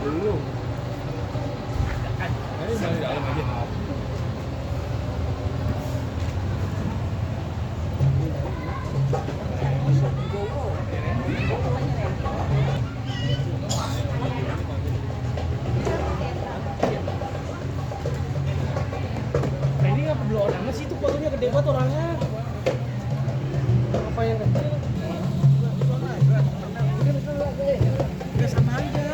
Belum. Ini dari dalam aja. Ini nggak perlu orang sih, itu fotonya gede banget orangnya. Apa yang kecil? Udah sama aja.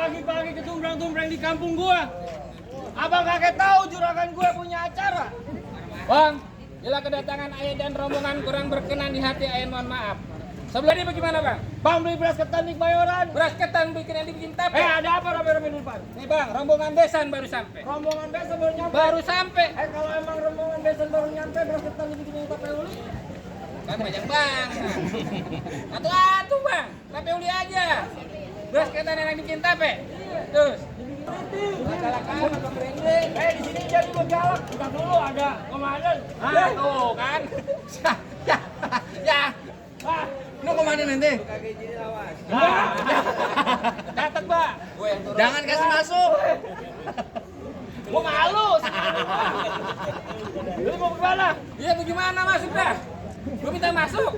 Pagi-pagi ketumbrang-tumbrang di kampung gua. Abang kaget tahu juragan gua punya acara. Bang, bila kedatangan ayah dan rombongan kurang berkenan di hati ayah, mohon maaf. Sebelah ini bagaimana bang? Bang beli beras ketan di Bayoran. Beras ketan bikin tape. Ada apa rame-rame di depan? Nih bang, rombongan besan baru sampai. Rombongan besan baru nyampe? Baru sampai. Kalau emang rombongan besan baru nyampe, beras ketan dibikin tape uli? Kan banyak bang. Atuh bang, tape uli aja. Beras ketan yang bikin tape. Terus. Galak-galak apa merinding? Di sini jadi lo galak. Kita dulu ada komandan. Tuh kan. Ya. Lu komandan nanti. Catat, Pak. Jangan kasih masuk. Gua malu. Lu mau kemana? Iya, bagaimana masuk dah? Gua minta masuk.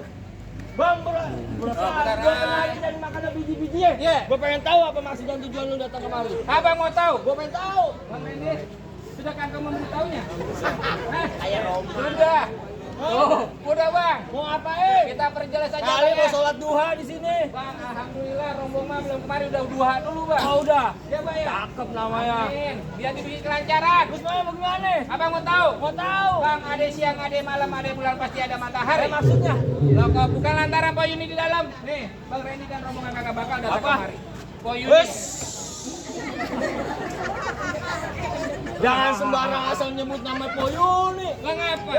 Bang, gua kenalin dari makanan biji-bijinya. Iya. Gua pengen tahu apa maksud dan tujuan lu datang kemari. Abang mau tahu? Gua pengen tahu. Bang Mendy, sudahkah kamu memberitahunya? Ayah Romo. Sudah. Oh, udah bang. Mau ngapain? Kita perjelas aja. Kali mau sholat duha di sini. Bang, alhamdulillah rombongan belum kemarin udah duha dulu bang. Oh udah. Ya bang ya. Cakep namanya. Amin. Biar dibikin kelancaran. Terus mau bagaimana? Abang mau tahu? Mau tahu. Bang, ada siang, ada malam, ada bulan, pasti ada matahari. Maksudnya? Loh, bukan lantaran Pak Yuni di dalam. Nih, Bang Randy dan rombongan kagak bakal datang kemari. Pak Yuni. Jangan sembarang asal nyebut nama Pak Yuni. Ngapa?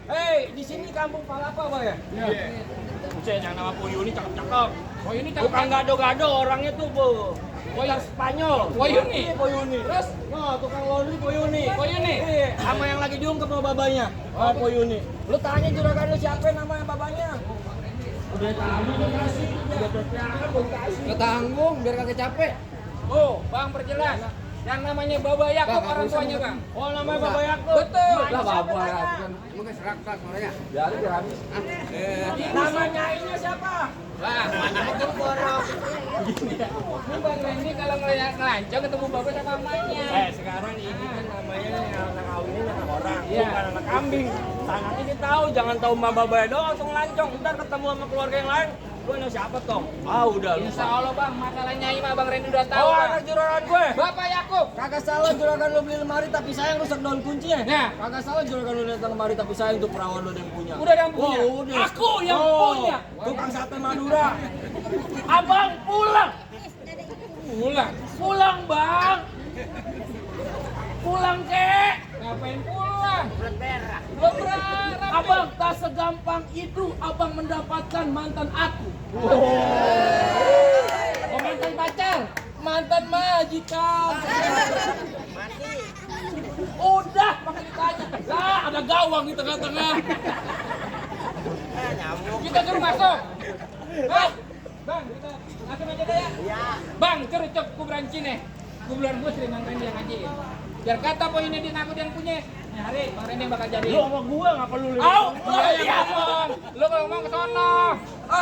Hei, di sini kampung Palapa, Bang ya? Iya. Buset, yang nama Po Yuni cakep-cakep. Po Yuni cakep. Bukan gado-gado orangnya tuh, Bu. Yang Spanyol. Po Yuni. Po Yuni. Terus, no, tukang laundry Po Yuni. Po Yuni. Iya, sama yang lagi diungkep sama babanya. Oh, Po Yuni. Lu tanya juragan lu siapa namanya babanya? Udah tanggung kasih. Udah tanggung biar kagak capek. Oh, Bang perjelas. Yang namanya Baba Yakub orang tuanya, Bang. Oh, namanya Baba Yakub. Betul. Lah Baba kan mungkin serak-serak soalnya. Biarin dia habis. Namanya ini siapa? Wah, itu borok. Ini Bang Randy kalau ngeliat ngelancong ketemu Baba sama emaknya. Sekarang ini kan namanya anak kawin anak orang, Iya. bukan anak kambing. Sangat ini tahu, jangan tahu Mbak Baba doang langsung lancong. Ntar ketemu sama keluarga yang lain, lu anak siapa Tom? Ah udah lu. Insya Allah Bang, masalahnya ini Bang Randy udah tahu. Oh, Bang. anak juragan gue. Bapak Yakub. Kagak salah juragan lu beli lemari tapi sayang rusak daun kuncinya. Nah. Kagak salah juragan lu datang lemari tapi sayang untuk perawan lu yang punya. Udah yang punya. Oh, udah. Aku yang Oh, punya. Tukang sate Madura. Abang pulang. Pulang. Pulang, Bang. Pulang, Kek. Ngapain pulang? Berberak. Belum berharap. Abang, tak segampang itu abang mendapatkan mantan aku. Oh, mantan pacar. Mantan majikan. Udah, pakai ditanya. Lah, ada gawang di tengah-tengah. Kita suruh masuk. Hah? Bang, kita langsung aja deh ya. Iya. Bang, cerucuk kuburan Cine. Kuburan muslim Bang Randy yang ngajiin. Biar kata poinnya dia ngaku dia yang punya. Nih hari Bang Randy yang bakal jadi. Lu sama gua ngapa lu? Iya yang ngomong. Lu kalau ngomong ke sono.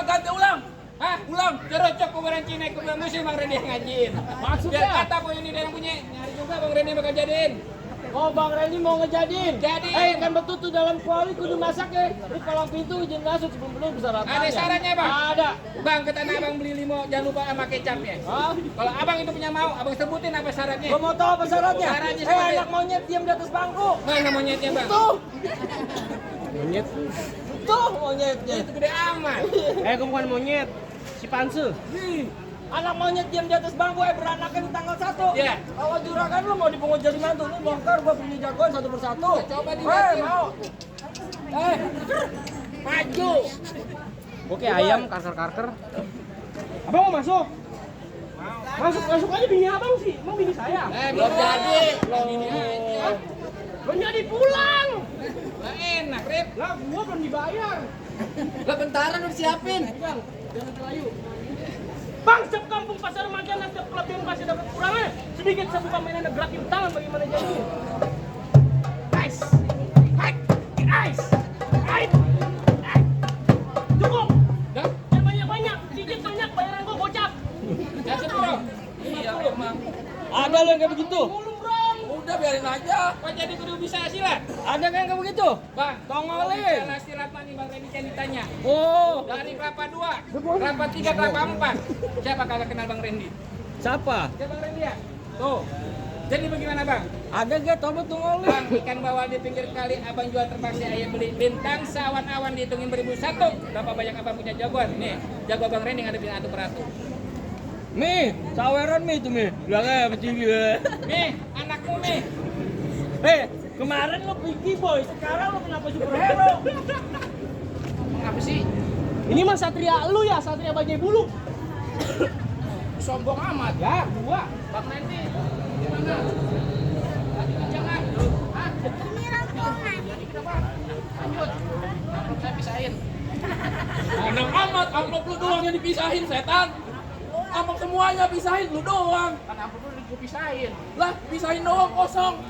Ganti ulang. Hah? Ulang. Cerucuk kuburan Cine, kuburan muslim Bang Randy yang ngajiin. Maksudnya? Biar kata poinnya dia yang punya. Nyari juga Bang Randy bakal jadiin. Oh, Bang Randy mau ngejadiin? Jadiin. Kan betul tuh dalam kuali kudu masak ya. Ini kalau pintu izin masuk sebelum belum bisa rata. Ada syaratnya, Bang? Ada. Bang, ke tanah abang beli limo, jangan lupa sama kecapnya. Hah? Kalau abang itu punya mau, abang sebutin apa syaratnya. Gua mau tahu apa syaratnya? Syaratnya seperti- Anak monyet diam di atas bangku. Mana monyetnya, Bang? Tuh. Monyet. Tuh monyetnya. Itu gede amat. Gua bukan monyet. Si Panse. Anak monyet diam di atas bangku beranaknya di tanggal 1. Iya. Kalau juragan lu mau dipungut jadi mantu, nih bongkar gua punya jagoan satu persatu. Coba dilihatin. Mau. Maju. Oke, ayam karker-karker. Abang mau masuk? Masuk aja bini abang sih. Mau bini saya. Belum jadi. Belum ini aja. Belum jadi pulang. Nah, enak, Rip. Lah, gua belum dibayar. Lah bentaran udah siapin. Bang, jangan terlayu. Bang, setiap kampung pasar makanan setiap pelatihan pasti dapat kekurangan. Sedikit saya buka mainan gerakin tangan bagaimana jadi. Ice. Ice. Ice. Cukup. Dah, Jangan banyak-banyak. Sedikit banyak bayaran gua gocap. kasih bro. Iya, emang. Ada lo yang kayak begitu? Mulung, Bro. Udah biarin aja. Kok jadi kudu bisa silat? Ada kan yang kayak begitu? Bang, Tongolin. Salah silat mana nih Bang Randy yang ditanya? Oh. Dari kelapa 2, kelapa 3, kelapa 4. Siapa kagak kenal Bang Randy? Siapa? Siapa Bang Randy ya? Tuh. Jadi bagaimana Bang? Ada gak tobat tongolin? Bang, ikan bawal di pinggir kali abang jual terpaksa ayam beli. Bintang sawan-awan dihitungin beribu satu. Berapa banyak abang punya jagoan? Nih, jago Bang Randy ngadepin atu per atu. Mi, saweran mi itu mi. Belakang apa TV? Nih, anakmu nih. Kemarin lo Pinky Boy, sekarang lo kenapa superhero? Apa sih? Ini mah satria lu ya, satria bajai bulu. Sombong amat. Ya, gua. Bang Randy, gimana? Tadi jangan. Hah? Jadi kenapa? Lanjut. Saya pisahin. Enak amat, amplop lu doang yang dipisahin, setan. Amplop semuanya pisahin, lu doang. Kan aku dulu gue pisahin. Lah, pisahin doang kosong.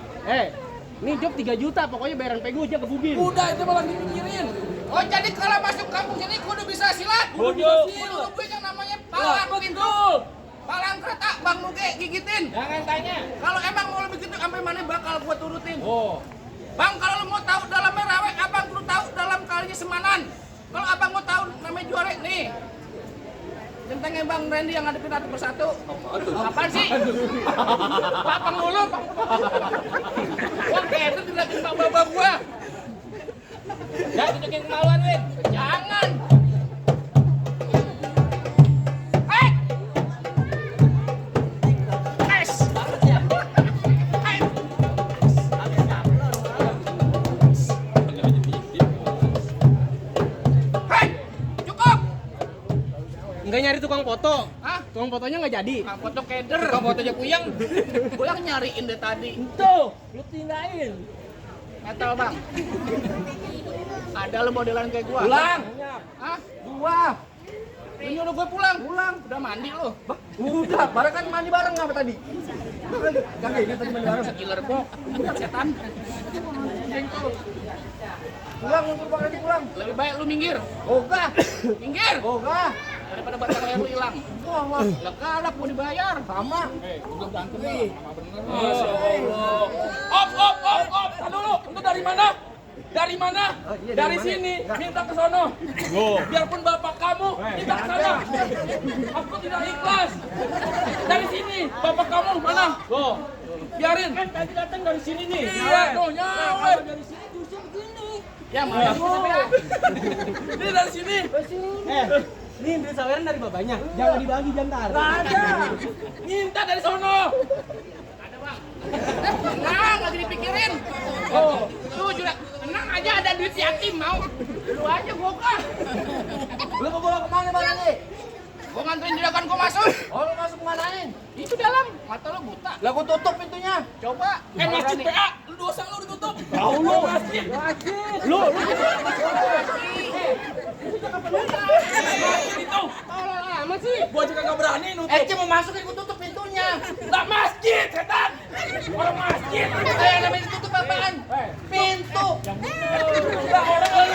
Ini job 3 juta, pokoknya bayaran pegu aja kebugin. Udah, itu malah dipikirin. Oh, jadi kalau masuk kampung sini kudu bisa silat. Bodoh. Kudu gue yang namanya Lah, palang gitu. betul. Palang kereta Bang Muge gigitin. Jangan tanya. Kalau emang mau lebih gitu sampai mana bakal gua turutin. Oh. Bang, kalau lu mau tahu dalamnya rawe, abang kudu tahu dalam kalinya semanan. Kalau abang mau tahu namanya juara nih. Centengnya Bang Randy yang ngadepin satu persatu. Apaan sih? Papang mulu. Wah, kayak itu dilihatin bapak gua. Ya, tunjukin kemaluan, Win. Jangan. Enggak nyari tukang foto. Hah? Tukang fotonya nggak jadi. Tukang foto keder. Tukang foto aja puyeng. Puyeng nyariin deh tadi. Tuh, lu tindain. Metal Bang. Ada lo modelan kayak gua. Pulang. Hah? Dua. Ini udah gue pulang. Pulang. Udah mandi lo. Udah, bareng kan mandi bareng apa tadi? Kagak ingat tadi main bareng. Killer box. Setan. Pulang untuk Bang Randy pulang. Lebih baik lu minggir. Ogah. Minggir. Ogah. Daripada batang leher lu hilang. Wah. Lah kalap mau dibayar. Sama. Udah berantem nih. Masya Allah. Op. Tahan dulu. Itu dari mana? Dari mana? iya, Dari dari mana? sini. Minta ke sono. Biarpun bapak kamu minta ke sana. Aku tidak ikhlas. Dari sini. Bapak kamu mana? Biarin. Kan tadi datang dari sini nih. Iya, tuh nyawer. Dari sini justru begini. Ya, mana? Ini dari sini. Ini duit saweran dari bapaknya. Jangan dibagi jantar. Ada. Minta dari sono. Ada, Bang. Tenang, lagi dipikirin. Tuh juga tenang aja, ada duit yatim mau. Lu aja gokah. Lu mau bawa kemana Bang Randy? Gua nganterin juragan gua masuk. Oh, lu masuk kemanain? Itu dalam. Mata lu buta. Lah gua tutup pintunya. Coba. Masjid PA. Lu dosa lu ditutup. Tahu lu masjid. Lu. Itu. Tolol amat sih. Gua juga gak berani nutup. Eci mau masuk gua tutup pintunya. Lah masjid, setan. Orang masjid. Kayak namanya tutup apaan? Pintu. Lah orang lalu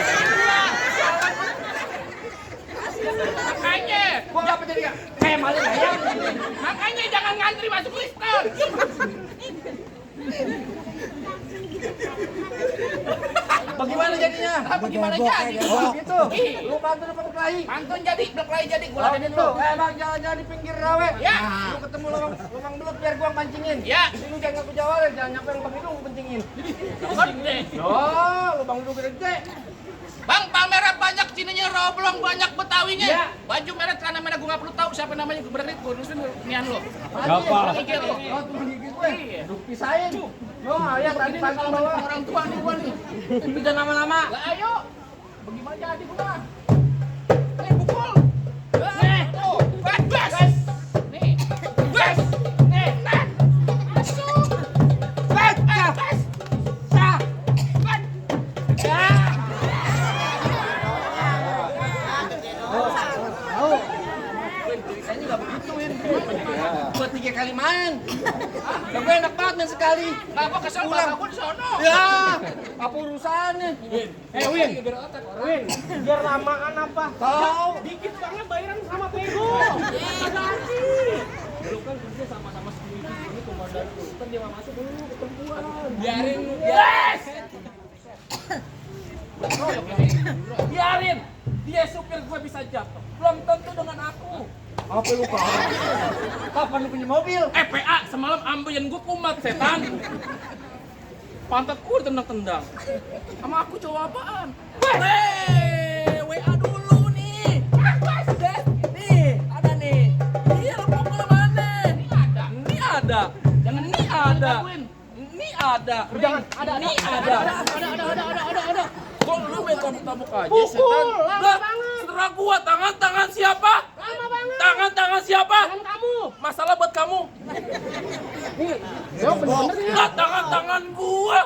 makanya. Gua apa jadi kayak maling ayam. Makanya jangan ngantri masuk Kristen. Bagaimana jadinya? Bagaimana jadi? Oh gitu. Lu bantu dapat kelahi. Pantun jadi, berkelahi jadi. Gua Oh ladenin gitu. lu. Bang jangan di pinggir rawe. Ya. Lu ketemu lubang belut biar gua pancingin. Ya. Lu jangan ngaku jawalan, jangan nyampe lubang hidung gua pancingin. Gede. Oh, lubang hidung gede. Bang, pameran banyak sininya roblong, banyak betawinya. Ya. Baju merah, celana merah, gue gak perlu tahu siapa namanya. Gue berani, gue nulisin nian lo. Siapa? Mikir lo. Oh, tuh gigi gue. Duk pisahin. Yo, ayo tadi pagi Kalau bawa. orang tua nih gue nih. Bisa nama-nama. Lah ayo. Bagaimana jadi gue? Nih, pukul. Nih, tuh. Bas. Nih. Bas. Nih, nah. Masuk. Bas. Bas. Sah. Bas. Ya. Ceritanya nggak begitu, Win. Buat 3 kali main. Lah gue enak banget main sekali. Lah gua kesel Pulang. bapak gua di sono. Ya, apa urusannya? Win. Biar lamaan apa? Tahu. Dikit banget bayaran sama Pego. Ada aja. Lu kan kerja sama-sama security ini komandan lu. Kan dia mau masuk dulu ketemuan. Biarin. Yes. Biarin. Dia supir gue bisa jatuh. Belum tentu dengan aku. Apa lu kau? Kapan lu punya mobil? PA semalam ambilin gue kumat setan. Pantat gue tendang-tendang. Sama aku cowok apaan? WA dulu nih. Nih, ada nih. Iya, lu mau ke mana? Ini ada. Jangan ini ada. Ini ada. Jangan ada. Ini ada. Ada. Kok lu main tabuk-tabuk aja setan? Lama banget. Seterah gua, tangan siapa? Lama banget. Tangan siapa? Tangan kamu. Masalah buat kamu. Nih, jawab bener-bener nih. Enggak tangan gua.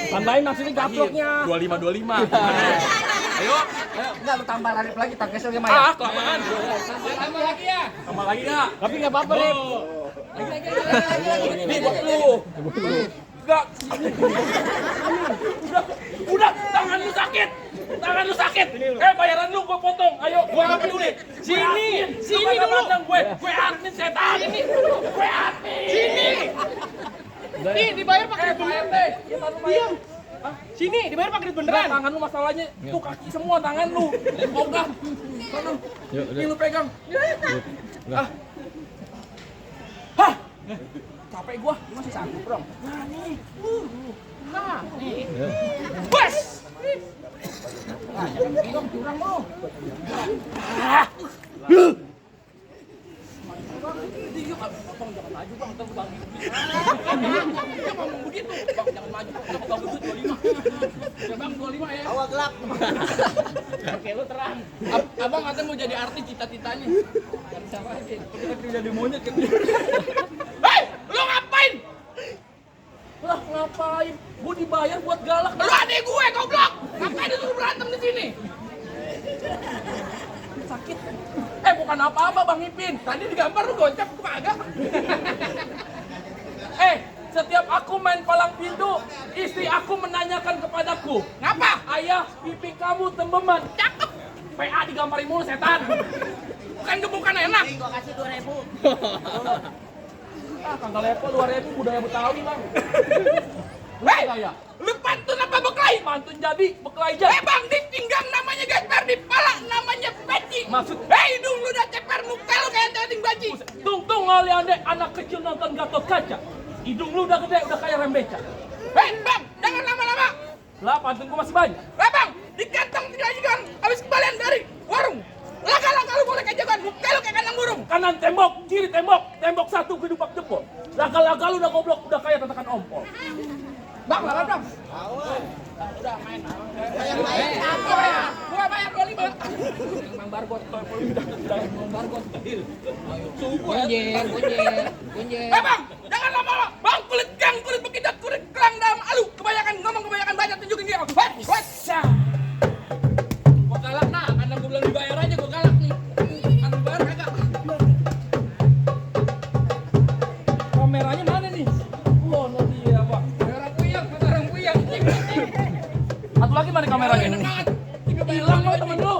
Tambahin maksudnya gaploknya. 25. Ayo. Enggak lu tambah lari lagi tangkesnya gimana? Ah, kelamaan. Tambah lagi ya. Tambah lagi enggak? Tapi nggak apa-apa, Rip. Ini buat lu. Enggak. Udah, tangan lu sakit. Bayaran lu gua potong. Ayo, gua enggak peduli. Sini dulu. Gue admin setan. Gue admin. Sini. Nih, dibayar pakai duit beneran. Diam. Sini, dibayar pakai duit beneran. Tangan lu masalahnya. Tuh kaki semua tangan lu. Ogah. Sana. Ini lu pegang. Hah. Capek gua, lu masih sanggup, Bro. Nah, nih. Nah, nih. Bas. Nah, jangan pegang curang lu. Bang, jangan maju bang, ntar gue bagi duit. Dia ngomong begitu, bang jangan maju, aku bagi duit 25. Ya bang, 25 ya. Awal gelap. Oke, lu terang. Abang katanya mau jadi artis cita-citanya. Yang siapa aja? Kita jadi monyet kan. Hei, lu ngapain? Lah ngapain? Gue dibayar buat galak. Lu adik gue, goblok. Ngapain disuruh berantem di sini? sakit. Bukan apa-apa Bang Ipin. Tadi digambar lu gocap, gua kagak. Setiap aku main palang pintu, istri aku menanyakan kepadaku, ngapa? Ayah, pipi kamu tembeman. Cakep. PA digambarin mulu setan. Bukan gebukan enak. Gua kasih 2.000. Kagak level 2.000 budaya Betawi Bang. Gaya. Lu pantun apa beklai? Pantun jadi, beklai jadi. Bang, di pinggang namanya gesper, di pala namanya peci. Maksud? Hidung lu udah ceper, muka lu kayak cacing baji. Tung kali andek anak kecil nonton Gatot Kaca. Hidung lu udah gede, udah kayak rem beca. Bang, jangan lama-lama. Lah, pantunku masih banyak. Bang, di kantong tidak kan habis kembalian dari warung. Laka-laka lu boleh kejagaan, muka lu kayak kandang burung. Kanan tembok, kiri tembok satu kedupak jempol. Laka-laka lu udah goblok, udah kayak tatakan ompol. Bang, lawan Bang. Udah main. Gua bayar 25. Bang Bargot, Bang Bargot. Gunjir. Bang, jangan lama-lama. Bang, kulit gang, kulit bekidot, kulit kelang dalam alu. Kebanyakan ngomong, kebanyakan banyak tunjukin dia. Gua galak nah, karena gua bilang dibayar aja gua galak nih. Kan dibayar kagak. Kameranya mana nih? No dia, Pak. Orang puyang. Satu lagi mana kameranya? Hilang lo temen lu.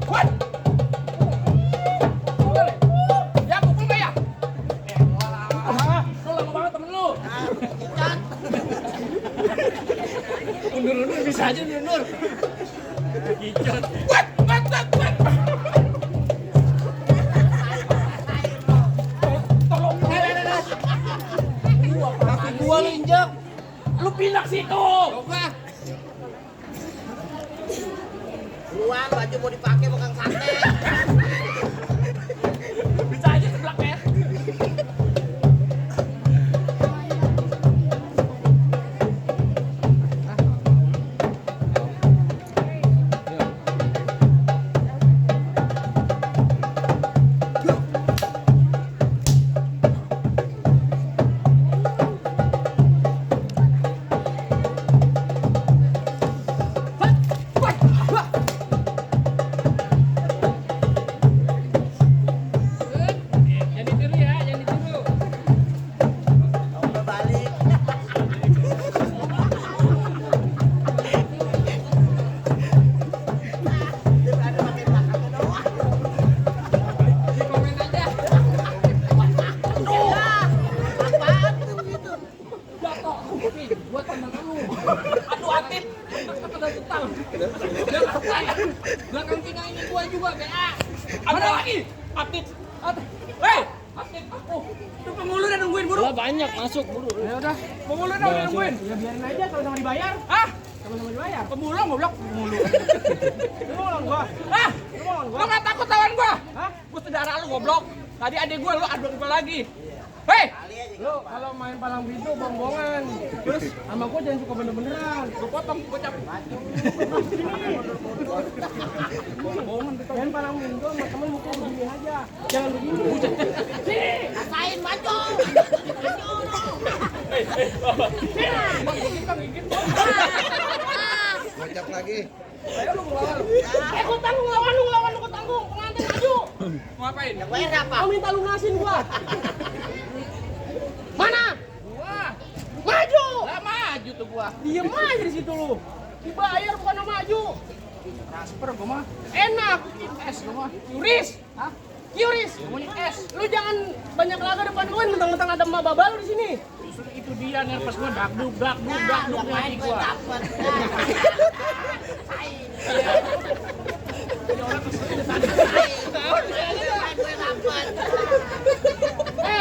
What? Ya pukul nggak ya? Lu lama banget temen lu. Undur bisa aja undur. Gicot. What? Tolong. Kaki gua lu injek. Lu pindah ke situ. Coba. Luang baju mau dipakai bukan sate. Bisa aja sebelah kayak. Jangan ditiru ya, jangan ditiru. Udah balik. Terus ada pakai belakangnya doang. Di komen aja. Apaan tuh begitu? Jatuh. Buat pandangan lu. Aduh Atit. Kena tutang. Belakang tinggal ini gua juga, BA. Ada lagi. Atit. Hei, Atit aku. Tuh pemulu udah nungguin buru. Banyak masuk, buru. Ya udah. Pemulu udah nungguin. Ya biarin aja sama-sama dibayar. Ah, Sama-sama dibayar. pemulu goblok. Pemulu. Lu mau lawan gua? Ah, Lu mau lawan lu gua? nggak takut lawan gua? Hah? Gua saudara lu goblok. Tadi adik gua lu adu gua lagi. Hei, Lu kalau main palang pintu bohong-bohongan. Terus sama gua jangan suka bener-beneran. gua potong, gua cabut. Main palang pintu sama temen mukul begini aja. Jangan begini. Sini. Rasain maju. Ngajak lagi. Gua tanggung lawan lu gua tanggung. Pengantin maju. Mau ngapain? Yang bayar apa? Kau minta lunasin gua. Mana? Wah, Maju. lah maju tuh gua. Diem aja di situ lu. Dibayar bukan maju. Transfer gua mah. Enak. Es gua mah. Yuris. Hah? Yuris. Ngomongin es. Lu jangan banyak laga depan gue, mentang-mentang ada emak babal lu di sini. Justru itu dia nervous gua dakduk Nah, udah di main hati gue gua. dapet.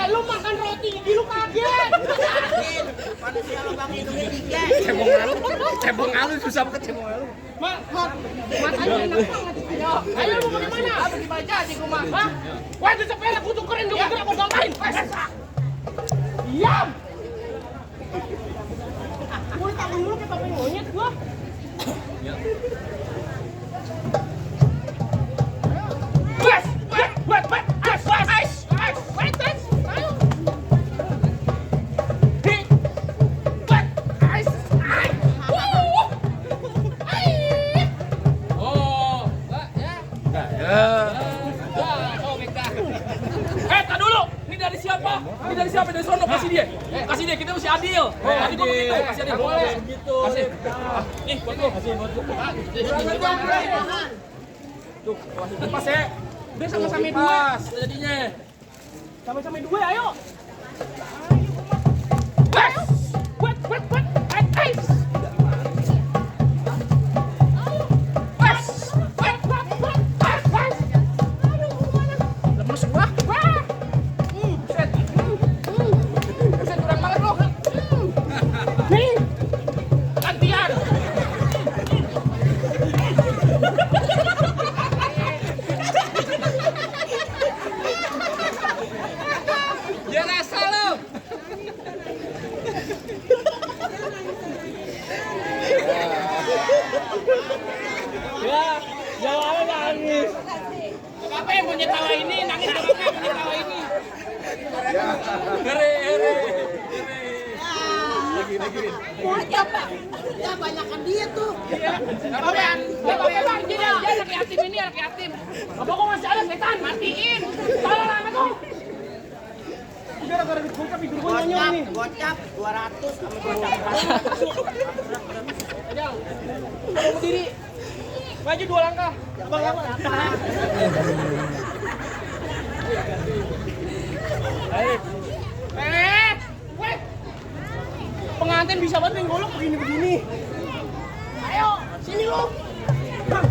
Lu makan roti gigi lu kaget. Manusia lubang hidungnya 3. Cebong alu susah banget cebong alu. Matanya enak banget. Ayo lu mau kemana? Apa dibaca aja gua mah. Hah? Wah itu sepele aku tukerin dulu kira aku gamparin. Diam. Gua takut dulu kayak pakai monyet gua. siapa dari sono kasih dia. Kasih dia, kita mesti adil. Tadi gua begitu, kasih adil. Boleh. Kasih. Nih, buat lu. Kasih buat lu. Tuh, kasih pas ya. Udah sama-sama dua jadinya. Sama-sama dua, ayo. Wet. Ice. Lemes gua. Buset. Buset kurang banget lu. Nih. Gantian. Ya rasa lo. Ya, jawabannya nangis. Apa yang punya tawa ini? Nangis apa yang punya tawa ini? Hore. Ya, Pak. Ya, banyakan dia tuh. Apa bang? Bang, dia anak yatim ini, anak yatim. Apa kok masih ada setan? Matiin. Salah lama tuh. Gara-gara dibungkap hidup gue nyanyi nih. Gocap 200 sama 200. Ayo, berdiri. Maju 2 langkah. Abang apa? Weh. Pengantin bisa banget main golok begini. Ayo, sini lu. Gas.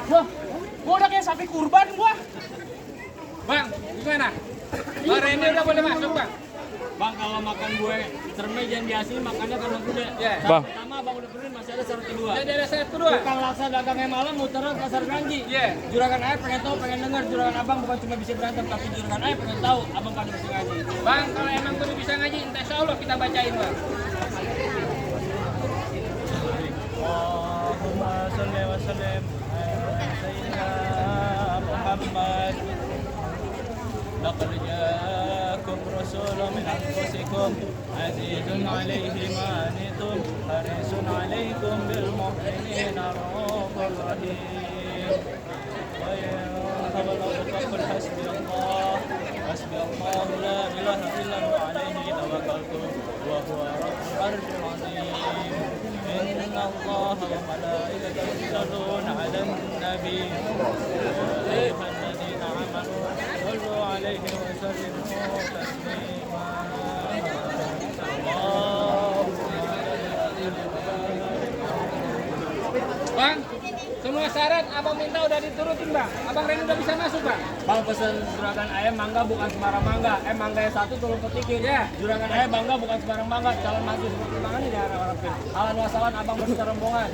Wah, gua udah kayak sapi kurban gua. Bang, gimana? Bang Randy udah boleh masuk, Bang? Bang, kalau makan gue cermai jangan diasih makannya karena kuda. Ya. Bang. Pertama Bang udah perin masih ada syarat kedua. Jadi ada saya kedua. Bukan laksa dagangnya malam muteran pasar Ganji. Iya. Juragan Air pengen tahu, pengen dengar. Juragan Abang bukan cuma bisa berantem, tapi Juragan Air pengen tahu Abang pada bisa ngaji. Bang, kalau emang gue bisa ngaji, insya Allah kita bacain, Bang. Allahumma salli wa sallim ala sayyidina Muhammad. Laqad ja'akum rasulun min anfusikum azizun 'alaihi ma anittum harisun 'alaikum bil mu'minina raufur rahim. Wa ya faqul hasbiyallahu la ilaha illa huwa 'alaihi tawakkaltu wa huwa rabbul 'arsyil 'azim. Inna Allaha wa malaikatahu yusalluna 'alan nabi. Ya ayyuhalladzina amanu sallu 'alaihi wa sallimu taslima. Bang, semua syarat Abang minta udah diturutin, Bang. Abang Randy udah bisa masuk, Bang. Bang pesen juragan ayam mangga bukan sembarang mangga. Mangga yang satu tolong petikir ya. Juragan ayam mangga bukan sembarang mangga. Calon maju seperti mana nih harap-harapin. Alan wasalan abang berserta rombongan.